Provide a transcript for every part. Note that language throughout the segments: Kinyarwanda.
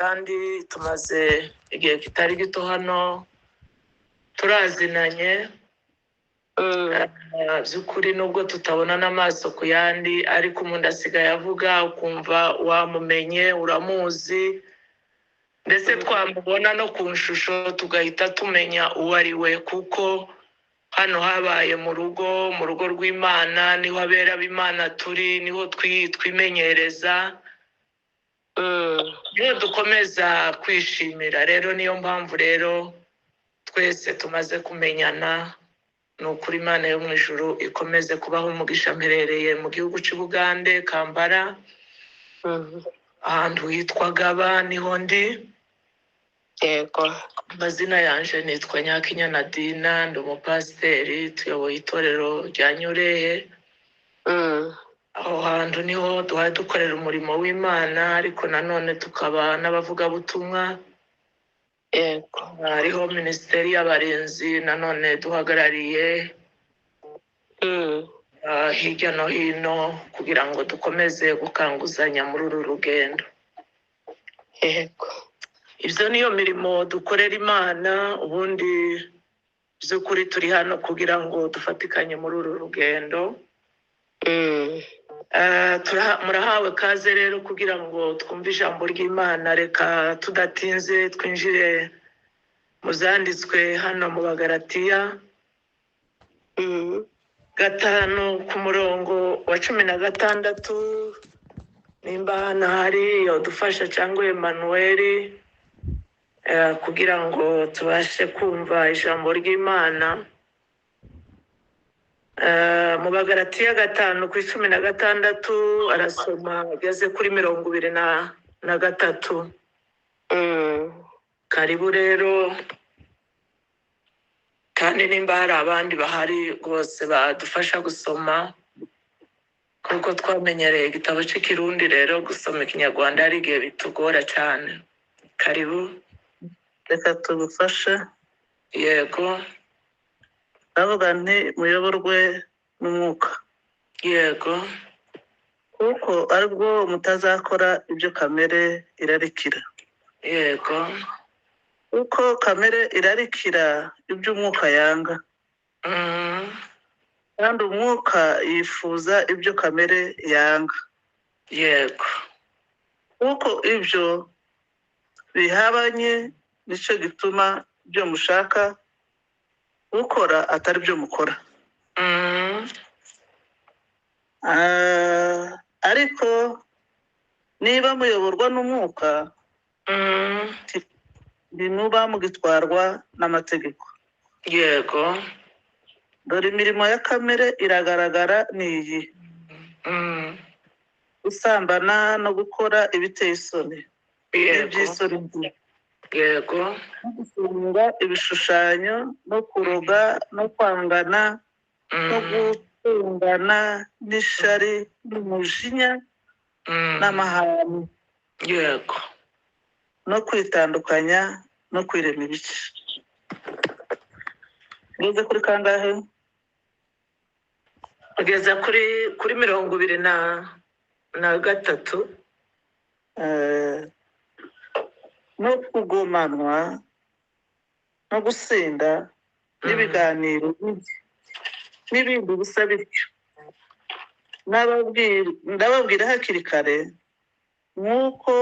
Kandi tumaze igihe kitari gito hano turazinanye. By'ukuri nubwo tutabona n'amaso ku yandi, ariko umuntu asigaye avuga ukumva wamumenye, uramuzi, ndetse twamubona no ku nshusho tugahita tumenya uwo ari we, kuko hano habaye mu rugo, mu rugo rw'Imana, niho abera b'Imana turi, niho twimenyereza, niho dukomeza kwishimira. Rero niyo mpamvu rero twese tumaze kumenyana. Ni ukuri Imana yo mu ijuru ikomeze kubaho umugisha. Mperereye mu gihugu cy'u Bugande, Kampala, ahantu hitwa Gaba niho ndi. Yego. Amazina yanje nitwa Nyakinyana Dina, ndi umupasiteri, tuyoboye itorero rya Nyurehe. Aho hantu niho duhaye dukorera umurimo w'Imana, ariko nanone tukaba n'abavugabutumwa. Yego. Hariho minisiteri y'abarinzi nanone duhagarariye hirya no hino, kugira ngo dukomeze gukanguzanya muri uru rugendo. Yego. Ibyo niyo mirimo dukorera Imana. Ubundi by'ukuri turi hano kugira ngo dufatikanye muri uru rugendo. Murahawe kaze rero kugira ngo twumve ijambo ry'Imana. Reka tudatinze twinjire mu zanditswe hano mu Bagalatiya 5 ku murongo wa 16. Nimba hano hari yodufasha cyangwa Emmanuel, kugira ngo tubashe kumva ijambo ry'Imana. Mu Bagalatiya 5 ku 16 arasoma ageze kuri 23. Karibu rero, kandi nimba hari abandi bahari rwose badufasha gusoma, kuko twamenyereye igitabo cy'ikirundi, rero gusoma ikinyarwanda hari igihe bitugora cyane. Karibu. Reka tugufashe. Yego. Ndavuga nti muyoborwe n'umwuka. Yego. Kuko aribwo mutazakora ibyo kamere irarikira. Yego. Kuko kamere irarikira ibyo umwuka yanga. Kandi umwuka yifuza ibyo kamere yanga. Yego. Kuko ibyo bihabanye, nicyo gituma ibyo mushaka gukora atari byo mukora. Ariko niba muyoborwa n'umwuka, ntimuba mugitwarwa n'amategeko. Yego. Dore imirimo ya kamere iragaragara ni iyi: gusambana no gukora ibiteye isoni n'iby'isoni mbi, Yego. no gusenga ibishushanyo no kuroga no kwangana no gutungana n'ishari n'umujinya n'amahane, Yego. no kwitandukanya no kwirema ibice. Ngeze kuri kangahe? Kugeza kuri 23. No kugomanwa no gusinda n'ibiganiro bibi n'ibindi bisa bityo. Ndababwira hakiri kare nk'uko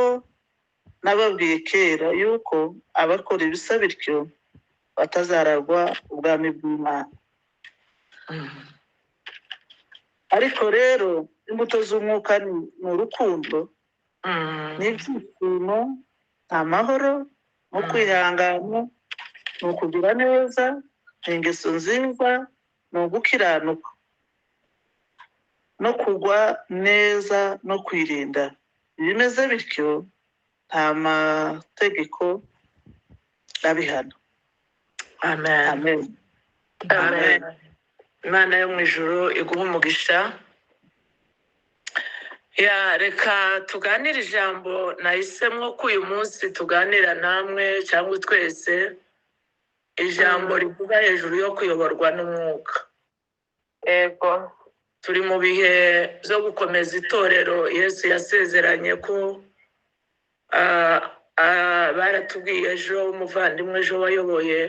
nababwiye kera, yuko abakora ibisa bityo batazaragwa ubwami bw'Imana. Ariko rero imbuto z'umwuka ni urukundo, n'ibyishimo, amahoro, no kwihangana, ni ukugira neza, ni ingeso nziza, ni ugukiranuka no kugwa neza no kwirinda. Ibimeze bityo nta mategeko abihana. Amen. Amen. Amen. Imana yo mu ijuru iguha umugisha. Ya, reka tuganire ijambo nahisemo ko uyu munsi tuganira namwe cyangwa twese, ijambo rivuga hejuru yo kuyoborwa n'umwuka. Yego. Turi mu bihe byo gukomeza itorero. Yesu yasezeranye ko Baratubwiye ejo, umuvandimwe ejo wayoboye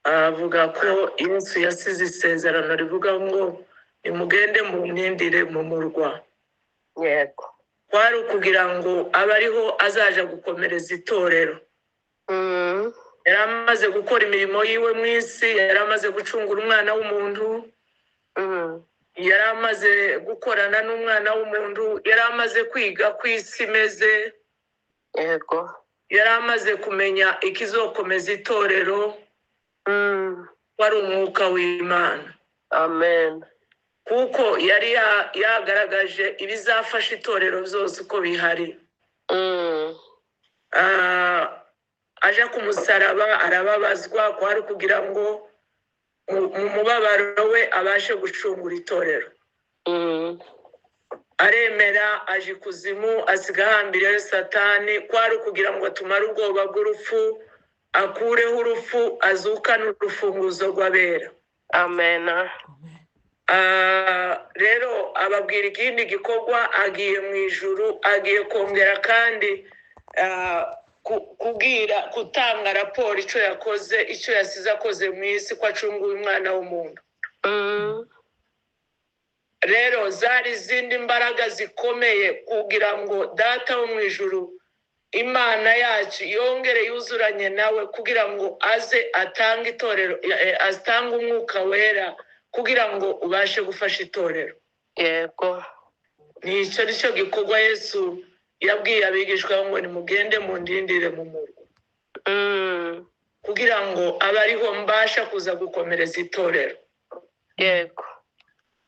avuga ko Yesu yasize isezerano rivuga ngo nimugende mundindire mu murwa. Yego. Kwari ukugira ngo abe ariho azaja gukomereza itorero. Yari amaze gukora imirimo yiwe mu isi, yari amaze gucungura umwana w'umuntu, yari amaze gukorana n'umwana w'umuntu, yari amaze kwiga ku isi imeze. Yego. Yari amaze kumenya ikizokomeza itorero, wari umwuka w'Imana. Amen. Kuko yari yagaragaje ibizafasha itorero byose uko bihari. Aja ku musaraba arababazwa, kwari kugira ngo mu mubabaro we abashe gucungura itorero. Aremera aje ikuzimu, asiga ahambiriyeyo Satani, kwari kugira ngo atumare ubwoba bw'urupfu, akureho urupfu, azukane urufunguzo rw'abera. Amen. Rero ababwira ikindi gikorwa, agiye mu ijuru, agiye kongera kandi kubwira, gutanga raporo icyo yakoze, icyo yasize akoze mu isi, ko acunguye umwana w'umuntu. Rero zari izindi mbaraga zikomeye kugira ngo Data wo mu ijuru, Imana yacu, yongere yuzuranye nawe, kugira ngo aze atange itorero, atange umwuka wera kugira ngo ubashe gufasha itorero. Yego. Ni icyo nicyo gikorwa Yesu yabwiye abigishwa ngo nimugende mundindire mu murwa, kugira ngo abe ariho mbasha kuza gukomereza itorero. Yego.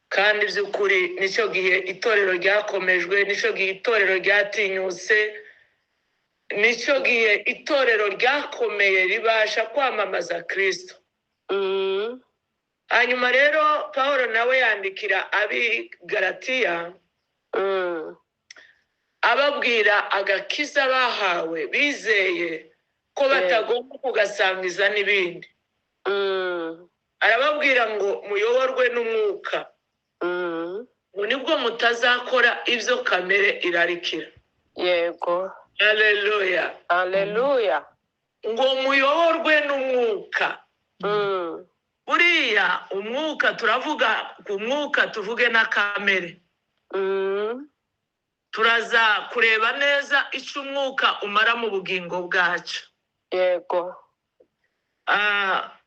Kandi by'ukuri nicyo gihe itorero ryakomejwe, nicyo gihe itorero ryatinyutse, nicyo gihe itorero ryakomeye ribasha kwamamaza Kristo. Hanyuma rero Pawulo nawe yandikira ab'i Galatiya, ababwira agakiza bahawe bizeye ko batagomba kugasangiza n'ibindi. Arababwira ngo muyoborwe n'umwuka, ngo nibwo mutazakora ibyo kamere irarikira. Yego. Haleluya. Haleluya. Ngo muyoborwe n'umwuka. Buriya umwuka, turavuga ku mwuka, tuvuge na kamere. Turaza kureba neza icyo umwuka umara mu bugingo bwacu. Yego.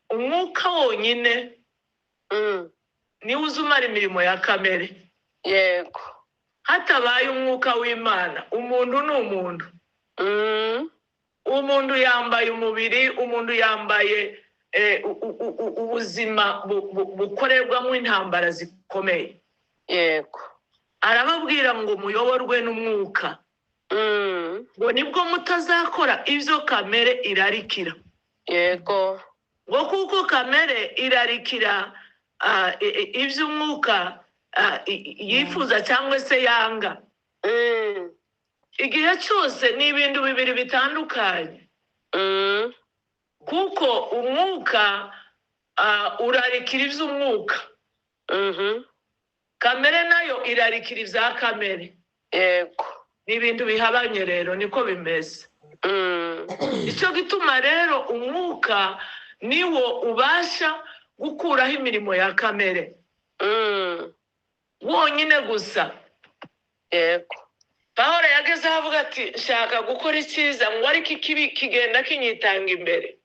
Umwuka wonyine niwo uza umara imirimo ya kamere. Yego. Hatabaye umwuka w'Imana, umuntu ni umuntu. Umuntu yambaye umubiri, umuntu yambaye ubuzima bukorerwamo intambara zikomeye. Yego. Arababwira ngo muyoborwe n'umwuka, ngo nibwo mutazakora ibyo kamere irarikira. Yego. Ngo kuko kamere irarikira iby'umwuka yifuza cyangwa se yanga. Igihe cyose ni ibintu bibiri bitandukanye. Kuko umwuka urarikira iby'umwuka, kamere nayo irarikira ibya kamere. Yego. Ni ibintu bihabanye rero, niko bimeze. Icyo gituma rero umwuka niwo ubasha gukuraho imirimo ya kamere wonyine gusa. Yego. Pawulo yageze aho avuga ati nshaka gukora icyiza, ngo ariko ikibi kigenda kinyitanga imbere.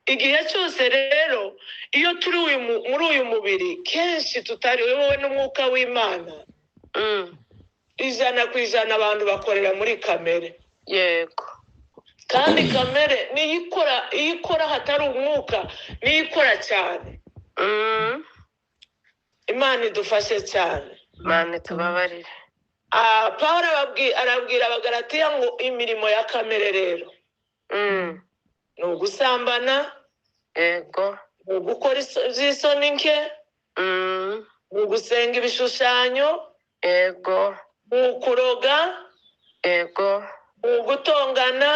Igihe cyose rero iyo turi muri uyu mubiri, kenshi tutariyobowe n'umwuka w'Imana, 100% abantu bakorera muri kamere. Yego. Kandi kamere niyo ikora, iyo ikora hatari umwuka niyo ikora cyane. Imana idufashe cyane. Imana itubabarire. Pawulo arabwira Abagalatiya ngo imirimo ya kamere rero ni ugusambana, Yego. ni ugukora iby'isoni nke, ni ugusenga ibishushanyo, Yego. ni ukuroga, Yego. ni ugutongana,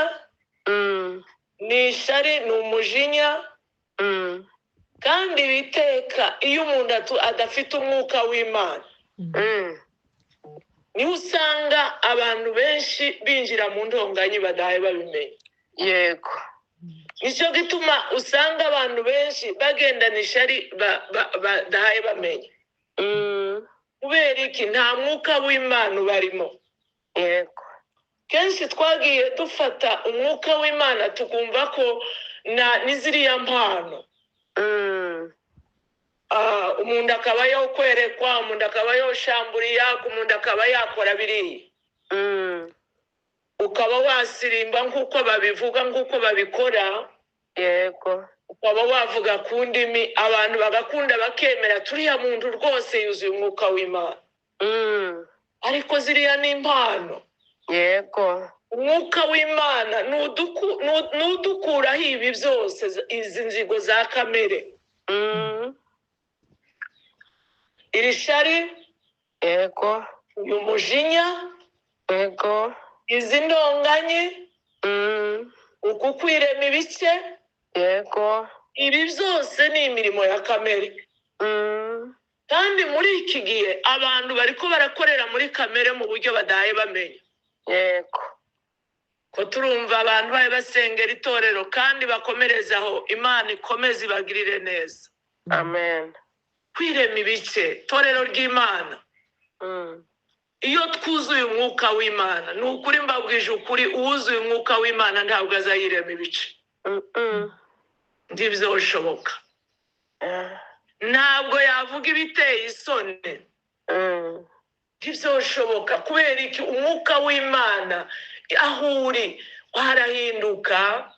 ni ishyari, ni umujinya. Kandi biteka iyo umuntu adafite umwuka w'Imana, Niho usanga abantu benshi binjira mu ntonganyi badahaye babimenya. Yego. Nicyo gituma usanga abantu benshi bagendana ishari badahaye bamenya. Kubera iki? Nta mwuka w'Imana ubarimo. Yego. Kenshi twagiye dufata umwuka w'Imana tukumva ko n'iziriya mpano. Umuntu akaba yokwerekwa, umuntu akaba yoshamburiya, umuntu akaba yakora biriya. Ukaba wasirimba nk'uko babivuga, nk'uko babikora. Yego. Ukaba wavuga ku ndimi, abantu bagakunda bakemera turiya muntu rwose yuzuye umwuka w'Imana. Ariko ziriya ni impano. Yego. Umwuka w'Imana nudukuraho ibi byose, izi nzigo za kamere. Iri shari. Yego. Uyu mujinya. Yego. Izi ntonganye. Uku kwirema ibice. Yego. Ibi byose ni imirimo ya kamere. Kandi muri iki gihe abantu bariko barakorera muri kamere mu buryo badahaye bamenya. Yego. Ko turumva abantu baye basengera itorero kandi bakomereza aho, Imana ikomeze ibagirire neza. Amen. Kwirema ibice, itorero ry'Imana. Iyo twuzuye umwuka w'Imana, ni ukuri mbabwije ukuri, uwuzuye umwuka w'Imana ntabwo azayirema ibice. Ntibyoshoboka. Ntabwo yavuga ibiteye isoni. Ntibyoshoboka. Kubera iki? Umwuka w'Imana aho uri harahinduka,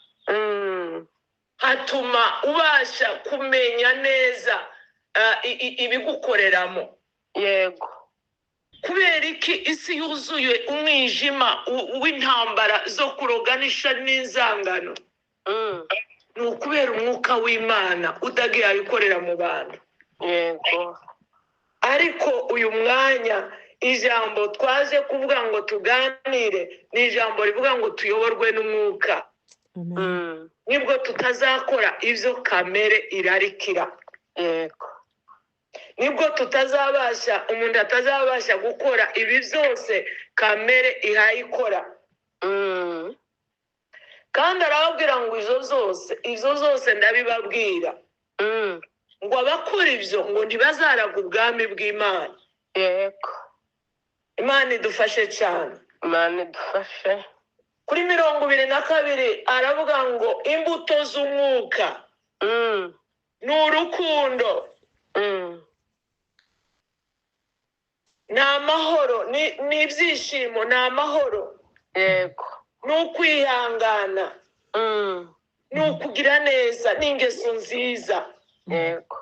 hatuma ubasha kumenya neza ibigukoreramo. Yego. Kubera iki isi yuzuye umwijima w'intambara zo kuroganisha n'inzangano? Ni ukubera umwuka w'Imana udagiye abikorera mu bantu. Yego. Ariko uyu mwanya ijambo twaje kuvuga ngo tuganire ni ijambo rivuga ngo tuyoborwe n'umwuka. Nibwo tutazakora ibyo kamere irarikira. Yego. Nibwo tutazabasha, umuntu atazabasha gukora ibi byose kamere ihayikora. Kandi arababwira ngo izo zose ndabibabwira. Ngo abakora ibyo ngo ntibazaraga ubwami bw'Imana. Yego. Imana idufashe cyane. Imana idufashe. Kuri 22 aravuga ngo imbuto z'umwuka ni urukundo, ni amahoro, ni ibyishimo, ni amahoro. Yego. Ni ukwihangana, ni ukugira neza, ni ingeso nziza. Yego.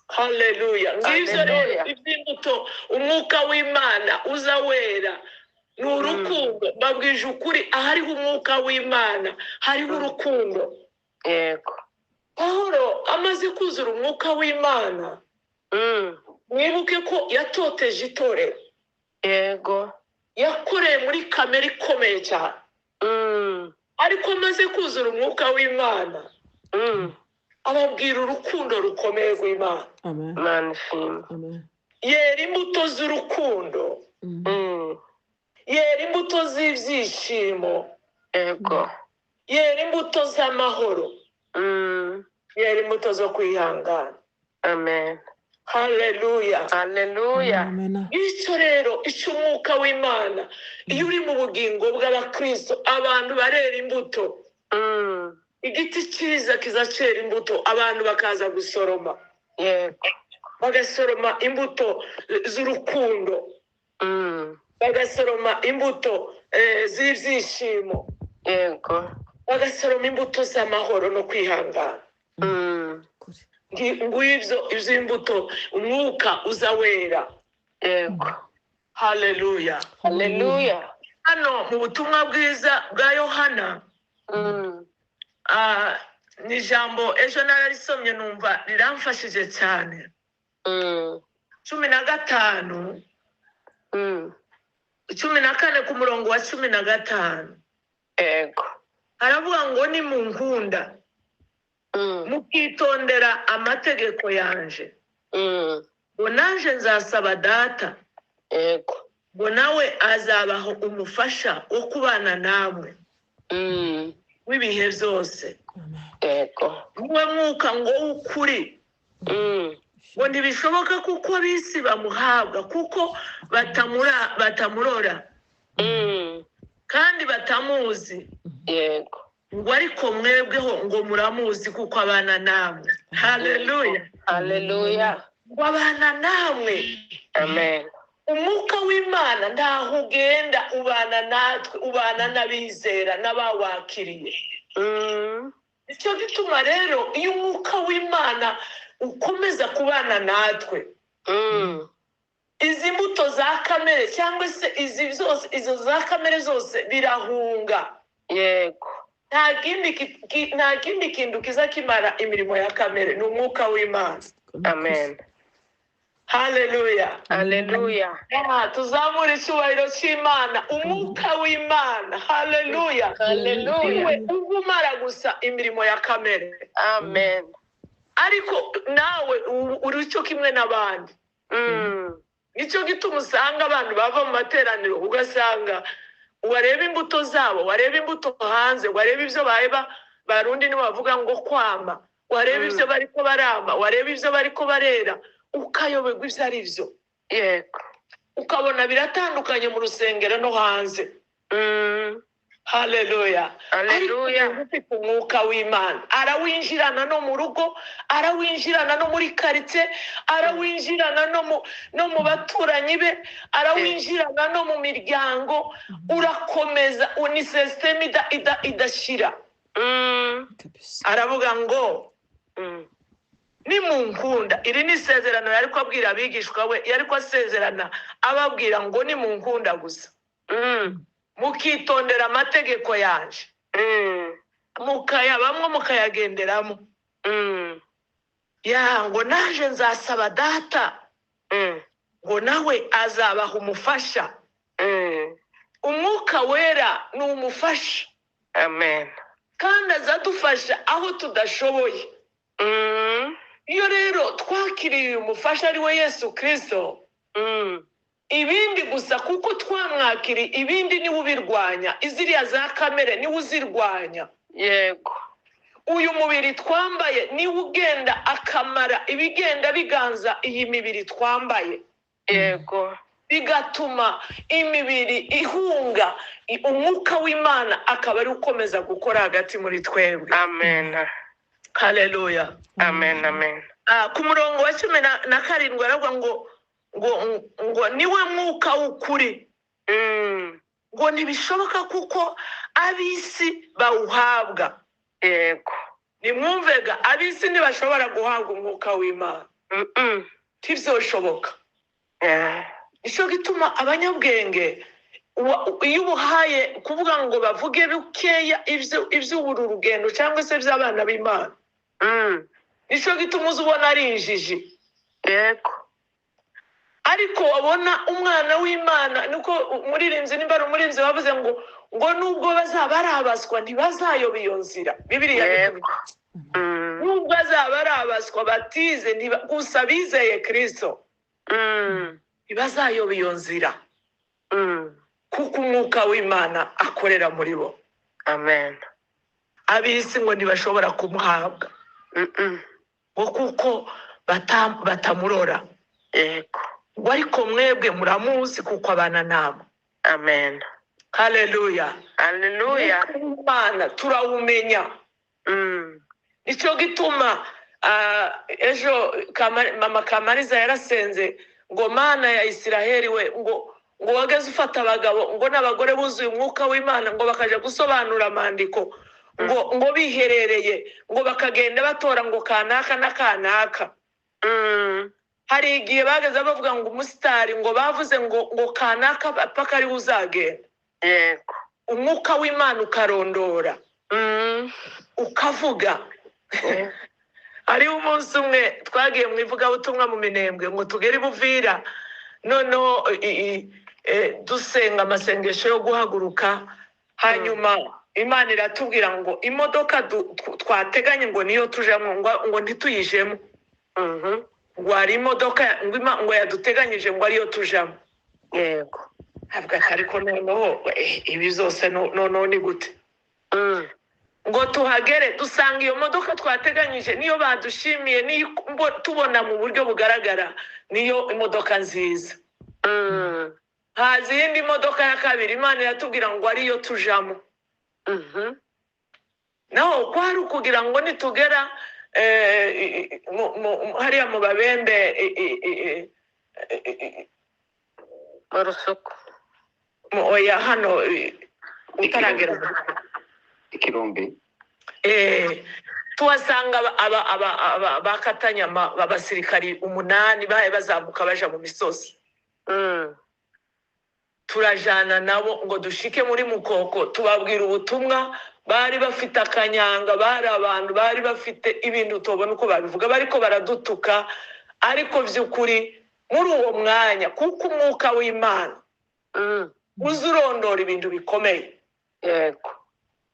Haleluya. Ngibyo rero iby'imbuto umwuka w'Imana uza wera ni urukundo. Babwije ukuri, ahariho umwuka w'Imana hariho urukundo. Yego. Pawulo amaze kuzura umwuka w'Imana, mwibuke ko yatoteje itorero. Yego. Yakoreye muri kamere ikomeye cyane. Ariko amaze kuzura umwuka w'Imana, ababwira urukundo rukomeye rw'Imana. Amen. Yera imbuto z'urukundo. Yera imbuto z'ibyishimo. Yego. Yera imbuto z'amahoro. Yera imbuto zo kwihangana. Amen. Haleluya. Haleluya. Icyo rero icyo umwuka w'Imana iyo uri mu bugingo bw'abakristo, abantu barera imbuto. Igiti cyiza kizacera imbuto, abantu bakaza gusoroma. Yego. Bagasoroma imbuto z'urukundo. Bagasoroma imbuto z'ibyishimo. Yego. Bagasoroma imbuto z'amahoro no kwihangana. Ngwibyo izo imbuto umwuka uza wera. Yego. Haleluya. Haleluya. Hano mu butumwa bwiza bwa Yohana, ni ijambo ejo nararisomye numva riramfashije cyane. 15 14 ku murongo wa 15. Yego. Aravuga ngo ni mu nkunda mukitondera amategeko yanje, ngo nanje nzasaba data, Yego. Ngo nawe azabaho umufasha wo kubana namwe w'ibihe byose. Yego. Niwe mwuka ngo w'ukuri. Ngo ntibishoboka kuko ab'isi bamuhabwa, kuko batamurora kandi batamuzi. Yego. Ngo ariko mwebweho ngo muramuzi kuko abana namwe. Haleluya. Haleluya. Ngo abana namwe. Amen. Umwuka w'Imana ntaho ugenda, ubana natwe, ubana n'abizera n'abawakiriye. Nicyo gituma rero iyo umwuka w'Imana ukomeza kubana natwe, izi mbuto za kamere cyangwa se izi zose, izo za kamere zose birahunga. Yego. Nta kindi kintu kiza kimara imirimo ya kamere, ni umwuka w'Imana. Amen. Haleluya. Haleluya. Tuzamure icyubahiro cy'Imana, umwuka w'Imana. Haleluya. Haleluya. Niwe ugumara gusa imirimo ya kamere. Amen. Ariko nawe uri cyo kimwe n'abandi. Nicyo gituma usanga abantu bava mu materaniro, ugasanga wareba imbuto zabo, wareba imbuto hanze, wareba ibyo bareba, Barundi nibo bavuga ngo kwama, wareba ibyo bariko barama, wareba ibyo bariko barera, ukayoberwa ibyo ari byo. Yego. Ukabona biratandukanye mu rusengero no hanze. Haleluya. Haleluya. Ariko ufite umwuka w'Imana arawinjirana no mu rugo, arawinjirana no muri quartier, arawinjirana no mu baturanyi be, arawinjirana no mu miryango. Urakomeza, ni system idashira. Aravuga ngo nimunkunda. Iri ni isezerano yari kubabwira abigishwa we, yari kubasezerana ababwira ngo nimunkunda gusa, mukitondera amategeko yanje, mukayabamwo mukayagenderamo, ya ngo naje nzasaba data, ngo nawe azabaha umufasha. Umwuka wera ni umufasha. Amen. Kandi azadufasha aho tudashoboye. Iyo rero twakiriye uyu mufasha ari we Yesu Kristo, ibindi gusa kuko twamwakiriye, ibindi niwe ubirwanya, iziriya za kamere niwe uzirwanya. Yego. Uyu mubiri twambaye niwe ugenda akamara ibigenda biganza iyi mibiri twambaye. Yego. Bigatuma imibiri ihunga, umwuka w'Imana akaba ari ukomeza gukora hagati muri twebwe. Amen. Haleluya. Amen, amen. Ku murongo wa 17 aravuga ngo ngo ngo niwe mwuka w'ukuri. Ngo ntibishoboka kuko ab'isi bawuhabwa. Yego. Nimwumvega, ab'isi ntibashobora guhabwa umwuka w'Imana. Ntibyoshoboka. Nicyo gituma abanyabwenge iyo ubuhaye kuvuga ngo bavuge bikeya iby'uburu rugendo cyangwa se by'abana b'Imana. Nicyo gituma uza ubona ari injiji. Yego. Ariko wabona umwana w'Imana, niko umuririmbyi, nimba ari umuririmbyi bavuze ngo ngo nubwo bazaba ari abaswa ntibazayoba iyo nzira. Bibiliya Yego. Nubwo azaba ari abaswa batize, gusa bizeye Kristo, ntibazayoba iyo nzira. Kuko umwuka w'Imana akorera muri bo. Amen. Ab'isi ngo ntibashobora kumuhabwa. Ngo kuko batamurora. Yego. Ngo ariko mwebwe muramuzi kuko abana namwe. Amen. Haleluya. Haleluya. Imana turawumenya. Nicyo gituma ejo mama Kamariza yarasenze ngo Mana ya Isiraheli we, ngo ngo wageze ufata abagabo ngo n'abagore buzuye umwuka w'Imana ngo bakaja gusobanura amandiko, ngo ngo biherereye, ngo bakagenda batora ngo kanaka na kanaka. Hari igihe bageze bavuga ngo umusitari ngo bavuze ngo ngo kanaka paka ari uzagenda. Yego. Umwuka w'Imana ukarondora. Ukavuga. Hariho umunsi umwe twagiye mu ivugabutumwa mu Minembwe ngo tugere i Buvira, noneho dusenga amasengesho yo guhaguruka, hanyuma Imana iratubwira ngo imodoka twateganye ngo niyo tujemo, ngo ntituyijemo. Ngo hari imodoka ngo yaduteganyije ngo ariyo tujamo. Yego. Avuga ati ariko noneho ibi zose noneho ni gute? Ngo tuhagere dusanga iyo modoka twateganyije niyo badushimiye, niyo tubona mu buryo bugaragara niyo imodoka nziza. Haza iyindi modoka ya kabiri, Imana iratubwira ngo ariyo tujamo. Naho kwari ukugira ngo nitugera hariya mu Babembe Mu Rusuku. Oya, hano utaragera Ikirombe. Tuhasanga bakatanyama abasirikari 8 bahaye bazamuka baja mu misozi. Turajana nabo ngo dushike muri Mukoko, tubabwira ubutumwa. Bari bafite akanyanga, bari abantu bari bafite ibintu tubona uko babivuga, bariko baradutuka, ariko by'ukuri muri uwo mwanya, kuko umwuka w'Imana uza urondora ibintu bikomeye. Yego.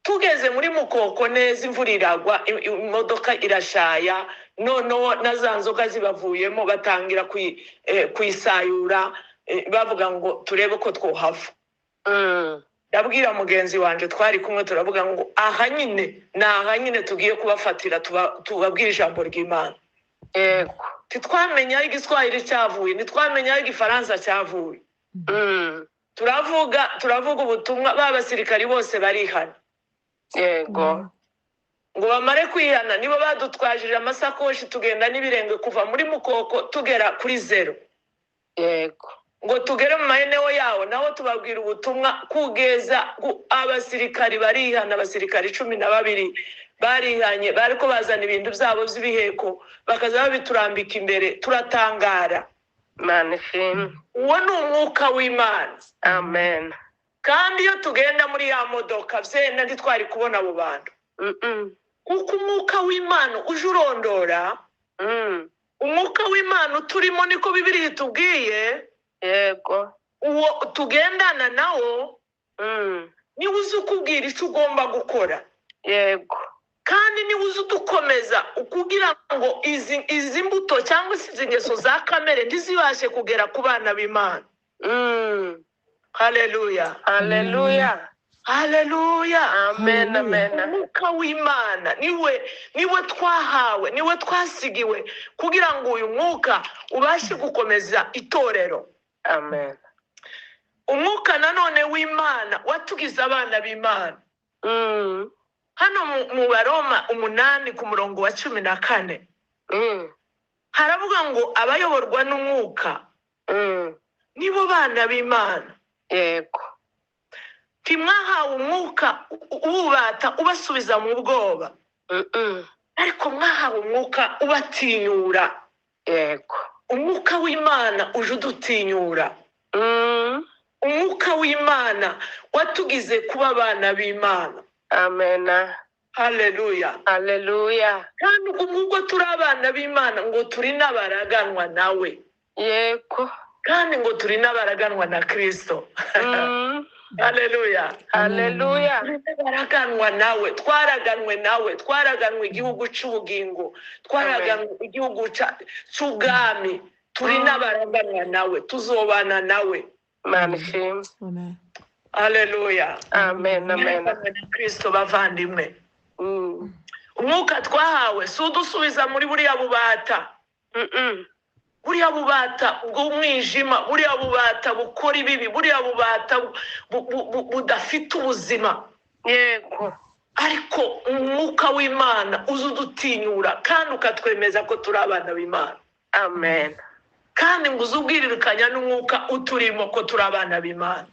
Tugeze muri Mukoko neza, imvura iragwa, imodoka irashaya, noneho na za nzoga zibavuyemo, batangira kuyisayura, bavuga ngo turebe ko twohava. Ndabwira mugenzi wanje twari kumwe, turavuga ngo aha nyine ni aha nyine tugiye kubafatira, tubabwira ijambo ry'Imana. Yego. Ntitwamenya aho Igiswahili cyavuye, ntitwamenya aho Igifaransa cyavuye. Turavuga ubutumwa, ba basirikari bose barihana. Yego. Ngo bamare kwihana, nibo badutwajije amasakoshi, tugenda n'ibirenge kuva muri Mukoko tugera kuri zero. Yego. Ngo tugere mu maeneo yawo, naho tubabwira ubutumwa kugeza abasirikari barihana. Abasirikari 12 barihanye, bariko bazana ibintu byabo by'ibiheko bakaza babiturambika imbere, turatangara. Imana ishimwe. Uwo ni umwuka w'Imana. Amen. Kandi iyo tugenda muri ya modoka vyenda ntitwari kubona abo bantu. Kuko umwuka w'Imana uje urondora. Umwuka w'Imana uturimo, niko Bibiliya itubwiye. Yego. Uwo tugendana nawo niwe uzi ukubwira icyo ugomba gukora. Yego. Kandi niwe uzi udukomeza kugira ngo izi mbuto cyangwa se izi ngeso za kamere ntizibashe kugera ku bana b'Imana. Haleluya. Haleluya. Haleluya. Amen, amen. Umwuka w'Imana niwe twahawe, niwe twasigiwe kugira ngo uyu mwuka ubashe gukomeza itorero. Amen. Umwuka nanone w'Imana watugize abana b'Imana. Hano mu Baroma 8 ku murongo wa 14. Haravuga ngo abayoborwa n'umwuka nibo bana b'Imana. Yego. Ntimwahawe umwuka ububata ubasubiza mu bwoba. Ariko mwahawe umwuka ubatinyura. Yego. Umwuka w'Imana uje udutinyura. Umwuka w'Imana watugize kuba abana b'Imana. Amen. Haleluya. Haleluya. Kandi ubwo turi abana b'Imana ngo turi n'abaraganwa nawe. Yego. Kandi ngo turi n'abaraganwa na Kristo. Haleluya. Haleluya. Twaraganwa nawe, twaraganwe nawe, twaraganwe igihugu cy'ubugingo, twaraganwe igihugu cy'ubwami, turi n'abaraganwa nawe, tuzobana nawe. Imana ishimwe. Amen. Haleluya. Amen, amen. Na Kristo bavandimwe. Umwuka twahawe si udusubiza muri buriya bubata. Buriya bubata bw'umwijima, buriya bubata bukora ibibi, buriya bubata budafite ubuzima. Yego. Ariko umwuka w'Imana uza udutinyura kandi ukatwemeza ko turi abana b'Imana. Amen. Kandi ngo uze ubwiririkanya n'umwuka uturimo ko turi abana b'Imana.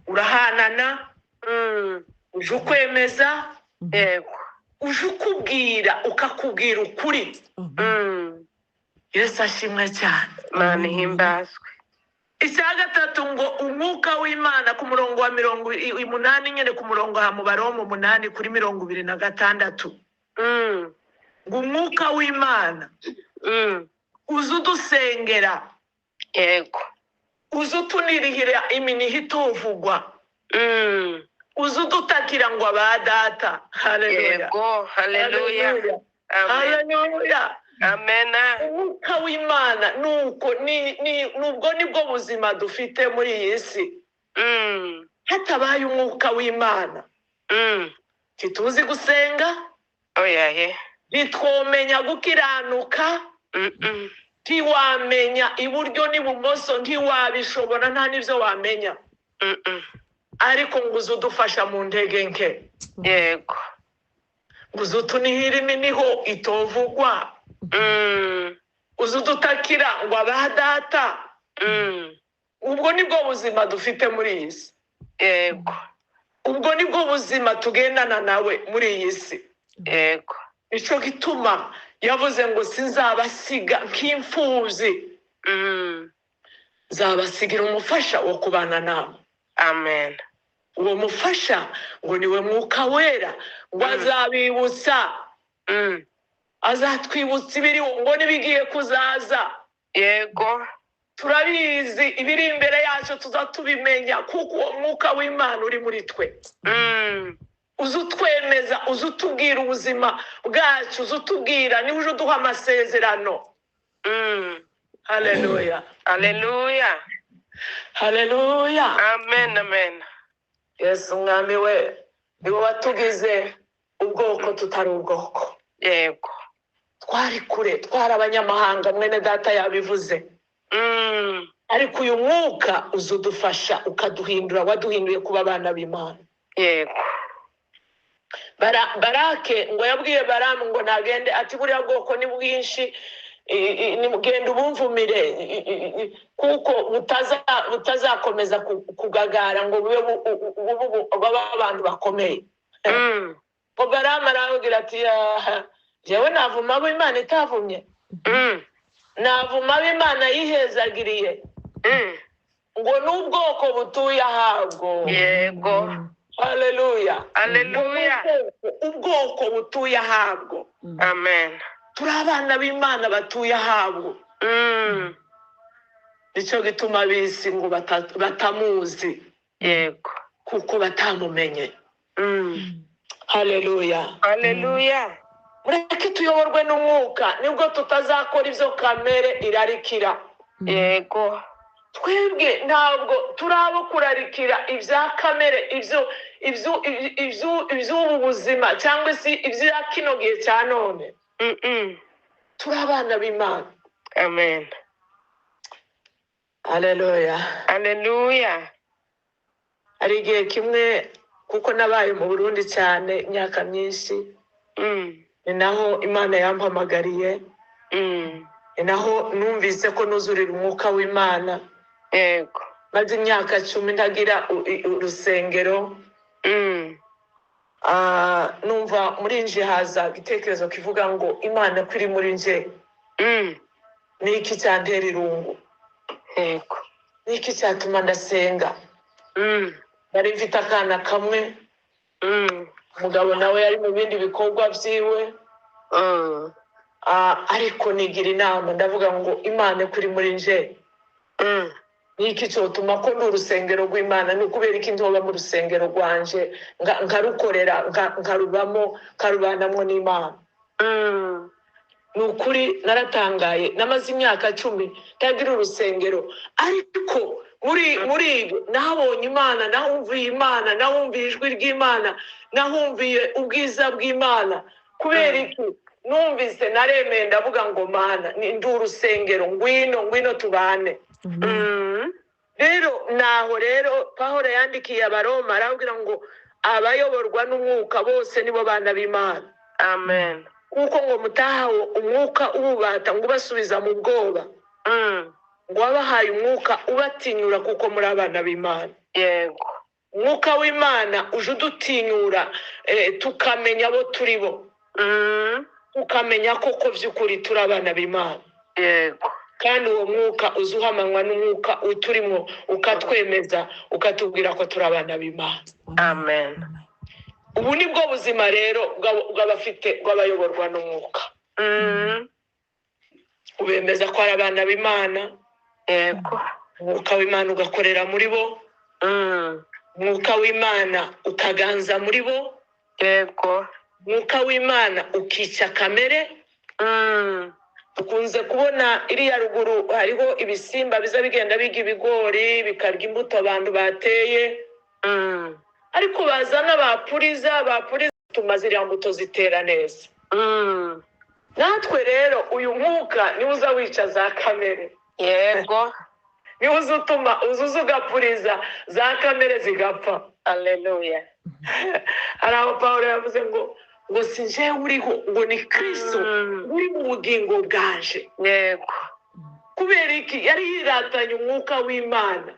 Urahanana, uje ukwemeza, Yego. uje ukubwira, ukakubwira ukuri. Yesu ashimwe cyane. Imana ihimbazwe. Icya gatatu ngo umwuka w'Imana ku murongo wa 80 nyine, ku murongo ha mu Baroma 8 kuri 26. Ngo umwuka w'Imana uza udusengera. Yego. Uza utunirihira iminiha itovugwa. Uza udutakira ngo aba data. Haleluya. Yego, haleluya. Haleluya. Amen. Umwuka w'Imana nuko nubwo nibwo buzima dufite muri iyi si. Hatabaye umwuka w'Imana ntituzi gusenga, Oya ye. ntitwomenya gukiranuka, ntiwamenya iburyo n'ibumoso, ntiwabishobora, nta n'ibyo wamenya. Ariko ngo uze udufasha mu ntege nke. Yego. Ngo uze utunihira iminiho itovugwa. Uze udutakira ngo aba data. Ubwo nibwo buzima dufite muri iyi si. Yego. Ubwo nibwo buzima tugendana nawe muri iyi si. Yego. Nicyo gituma yavuze ngo sinzabasiga nk'imfubyi, nzabasigira umufasha wo kubana nawe. Amen. Uwo mufasha ngo niwe Mwuka Wera, ngo azabibutsa, azatwibutsa ibiriho ngo n'ibigiye kuzaza. Yego. Turabizi, ibiri imbere yacu tuza tubimenya, kuko uwo Mwuka w'Imana uri muri twe. Uza utwemeza, uza utubwira ubuzima bwacu, uza utubwira, niwe uje uduha amasezerano. Haleluya. Haleluya. Haleluya. Amen, amen. Yesu umwami we niwe watugize ubwoko tutari ubwoko. Yego. Twari kure, twari abanyamahanga, mwene data yabivuze. Ariko uyu mwuka uza udufasha ukaduhindura, waduhinduye kuba abana b'Imana. Yego. Barake ngo yabwiye Baramu ngo nagende, ati buriya bwoko ni bwinshi, genda ubumvumire, kuko butazakomeza kugagara ngo bube babe abantu bakomeye. Ngo Baramu arababwira ati jewe navuma abo Imana itavumye, navuma abo Imana yihezagiriye, ngo n'ubwoko butuye ahabwo. Yego. Haleluya. Haleluya. Ubwoko butuye ahabwo. Amen. Turi abana b'Imana batuye ahabwo. Nicyo gituma bisi ngo batamuzi. Yego. Kuko batamumenye. Haleluya. Haleluya. Mureke tuyoborwe n'umwuka, nibwo tutazakora ibyo kamere irarikira. Yego. Twebwe ntabwo turabo kurarikira ibya kamere, iby'ubu buzima cyangwa se ibya kino gihe cya none. Turi abana b'Imana. Amen. Haleluya. Haleluya. Hari igihe kimwe, kuko nabaye mu Burundi cyane imyaka myinshi, ni naho Imana yampamagariye, ni naho numvise ko nuzurira umwuka w'Imana. Yego. Maze imyaka 10 ntagira urusengero. Numva muri nje haza igitekerezo kivuga ngo Imana ko iri muri nje, ni iki cyantera irungu? Yego. Ni iki cyatuma ndasenga? Nari mfite akana kamwe, umugabo nawe yari mu bindi bikorwa byiwe. Ariko nigira inama, ndavuga ngo Imana ko iri muri nje, ni iki cyotuma ko ndi urusengero rw'Imana? Ni ukubera iki ntoba mu rusengero rwanje, nkarukorera, nkarubamo, nkarubanamwo n'Imana? Ni ukuri naratangaye, namaze imyaka 10 ntagira urusengero, ariko muri ibyo nahabonye Imana, nahumviye Imana, nahumviye ijwi ry'Imana, nahumviye ubwiza bw'Imana. Kubera iki? Numvise naremeye, ndavuga ngo Mana, ndi urusengero, ngwino, ngwino tubane. Rero naho rero Pawulo yandikiye Abaroma arababwira ngo abayoborwa n'umwuka bose nibo bana b'Imana. Amen. Kuko ngo mutahawe umwuka ububata ngo ubasubiza mu bwoba, ngo wabahaye umwuka ubatinyura kuko muri abana b'Imana. Yego. Umwuka w'Imana uje udutinyura, tukamenya abo turi bo, tukamenya koko by'ukuri turi abana b'Imana. Yego. Kandi uwo mwuka uza uhamanywa n'umwuka uturimo, ukatwemeza, ukatubwira ko turi abana b'Imana. Amen. Ubu ni bwo buzima rero bw'abafite, bw'abayoborwa n'umwuka. Ubemeza ko ari abana b'Imana. Yego. Umwuka w'Imana ugakorera muri bo. Umwuka w'Imana ukaganza muri bo. Yego. Umwuka w'Imana ukica kamere. Dukunze kubona iriya ruguru hariho ibisimba biza bigenda biga ibigori, bikarya imbuto abantu bateye, ariko bazana bapuriza bituma ziriya mbuto zitera neza. Natwe rero uyu mwuka niwo uza wica za kamere. Yego. Niwo uza utuma uza ugapuriza za kamere zigapfa. Haleluya. Hari aho Pawulo yavuze ngo si njyewe uriho, ngo ni Kristo uri mu bugingo bwanje. Yego. Kubera iki? Yari yiratanye umwuka w'Imana.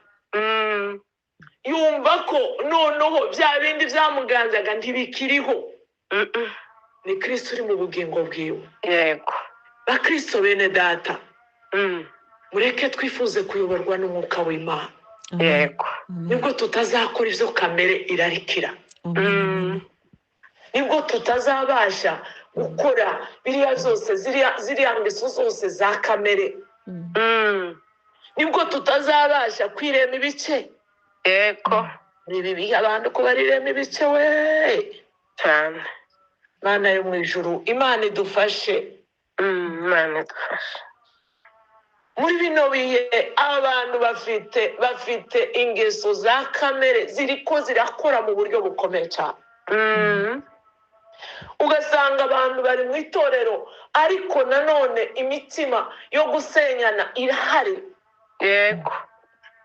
Yumva ko noneho bya bindi byamuganzaga ntibikiriho. Ni Kristo uri mu bugingo bwiwe. Yego. Bakristo bene data, mureke twifuze kuyoborwa n'umwuka w'Imana. Yego. Nibwo tutazakora ibyo kamere irarikira. Nibwo tutazabasha gukora biriya byose, ziriya ngeso zose za kamere. Nibwo tutazabasha kwirema ibice. Yego. Ibi bihe abantu ko barirema ibice we cyane. Mana yo mu ijuru, Imana idufashe. Imana idufashe. Muri bino bihe abantu bafite ingeso za kamere ziriko zirakora mu buryo bukomeye cyane. Ugasanga abantu bari mu itorero, ariko nanone imitima yo gusenyana irahari. Yego.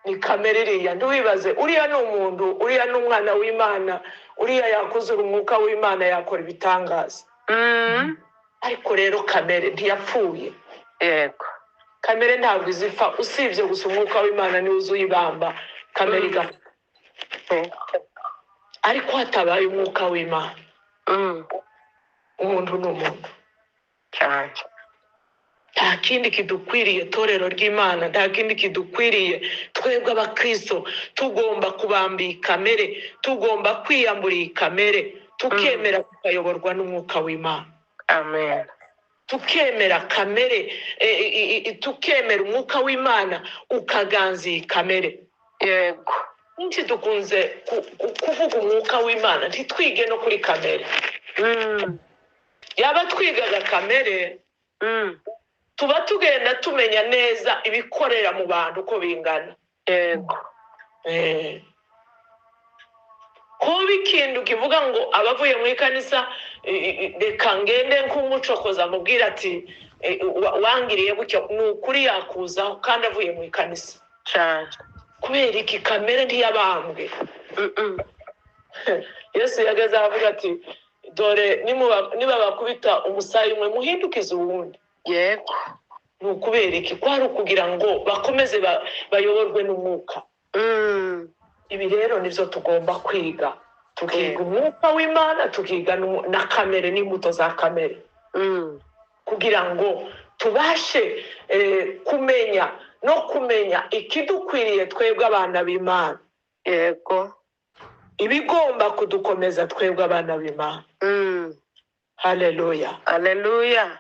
Ni kamere iriya, ntiwibaze uriya ni umuntu, uriya ni umwana w'Imana, uriya yakuzura umwuka w'Imana yakora ibitangaza. Ariko rero kamere ntiyapfuye. Yego. Kamere ntabwo izipfa, usibye gusa umwuka w'Imana niwe uzuyibamba kamere igapfa. Ariko hatabaye umwuka w'Imana, umuntu ni umuntu cyane. Nta kindi kidukwiriye, torero ry'Imana, nta kindi kidukwiriye. Twebwe abakristo tugomba kubamba iyi kamere, tugomba kwiyambura iyi kamere, tukemera tukayoborwa n'umwuka w'Imana. Amen. Tukemera kamere, tukemera umwuka w'Imana ukaganza iyi kamere. Yego. Nyinshi dukunze kuvuga umwuka w'Imana ntitwige no kuri kamere. Yaba twigaga kamere, tuba tugenda tumenya neza ibikorera mu bantu uko bingana. Yego. Kuba ikintu kivuga ngo abavuye mu ikanisa, reka ngende nk'umucokoza mubwira ati wangiriye gutya, ni ukuri yakuzaho kandi avuye mu ikanisa. Cyane. Kubera iki? Kamere ntiyabambwe. Yesu yageze avuga ati dore nibabakubita umusaya umwe muhindukize uwundi. Yego. Ni ukubera iki? Kwari ukugira ngo bakomeze bayoborwe n'umwuka. Ibi rero nibyo tugomba kwiga, tukiga umwuka w'Imana, tukiga na kamere n'imbuto za kamere, kugira ngo tubashe kumenya no kumenya ikidukwiriye twebwe abana b'Imana. Yego. Ibigomba kudukomeza twebwe abana b'Imana. Haleluya. Haleluya.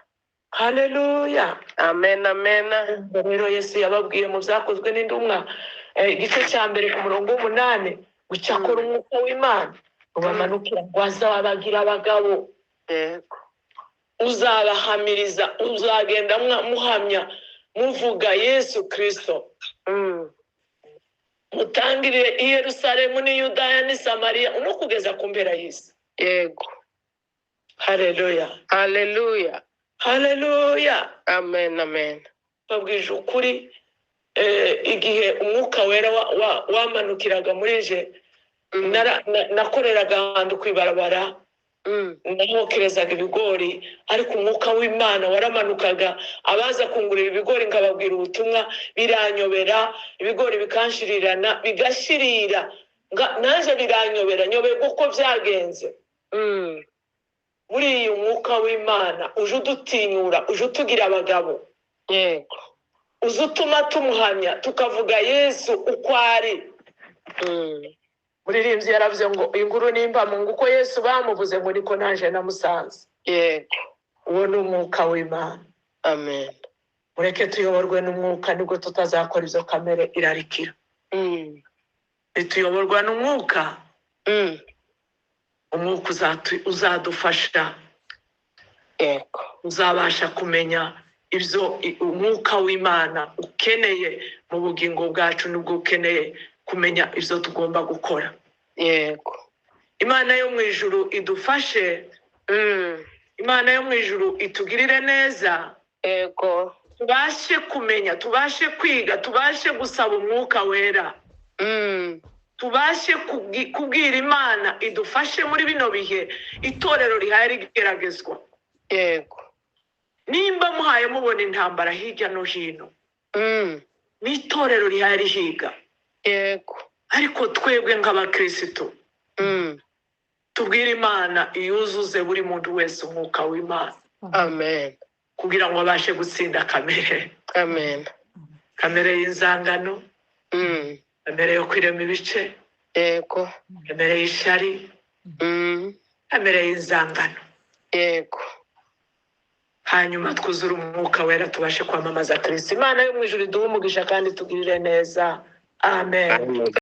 Haleluya. Amen, amen. Rero Yesu yababwiye mu byakozwe n'intumwa, igice cya mbere ku murongo 8, gucyakora umwuka w'Imana ubamanukira ngo azabagira abagabo. Yego. Uzabahamiriza, uzagenda muhamya muvuga Yesu Kristo. Mutangirire i Yerusalemu n'i Yudaya n'i Samariya no kugeza ku mpera y'isi. Yego. Haleluya. Haleluya. Haleluya. Amen, amen. Babwije ukuri, igihe umwuka wera wamanukiraga muri je, nakoreraga ahantu kwibarabara, nahokerezaga ibigori, ariko umwuka w'Imana waramanukaga, abaza kungurira ibigori nkababwira ubutumwa, biranyobera, ibigori bikanshirirana, bigashirira, naje biranyobera, nyoberwa uko byagenze. Muri uyu mwuka w'Imana uje udutinyura, uje utugira abagabo. Yego. Uze utuma tumuhamya, tukavuga Yesu uko ari. Muririmbyi yaravuze ngo inkuru n'impamo, ngo uko Yesu bamuvuze ngo niko naje namusanze. Yego. Uwo ni umwuka w'Imana. Amen. Mureke tuyoborwe n'umwuka, nibwo tutazakora izo kamere irarikira. Nituyoborwa n'umwuka, umwuka uzadufasha. Yego. Uzabasha kumenya Ibyo umwuka w'Imana ukeneye mu bugingo bwacu, nibwo ukeneye kumenya ibyo tugomba gukora. Imana yo mu ijuru idufashe. Imana yo mu ijuru itugirire neza. Tubashe kumenya, tubashe kwiga, tubashe gusaba umwuka wera. Tubashe kubwira Imana idufashe muri bino bihe itorero rihaye rigeragezwa. Nimba muhaye mubona intambara hirya no hino, n'itorero rihaye rihiga. Ariko twebwe nk'abakirisitu, tubwire Imana iyuzuze buri muntu wese umwuka w'Imana, Amen. kugira ngo abashe gutsinda kamere, Amen. kamere y'inzangano, kamere yo kwirema ibice, kamere y'ishyari, kamere y'inzangano. Hanyuma twuzure umwuka wera, tubashe kwamamaza Kristo. Imana yo mu ijuru iduhe umugisha kandi tugirire neza. Amen. Amen.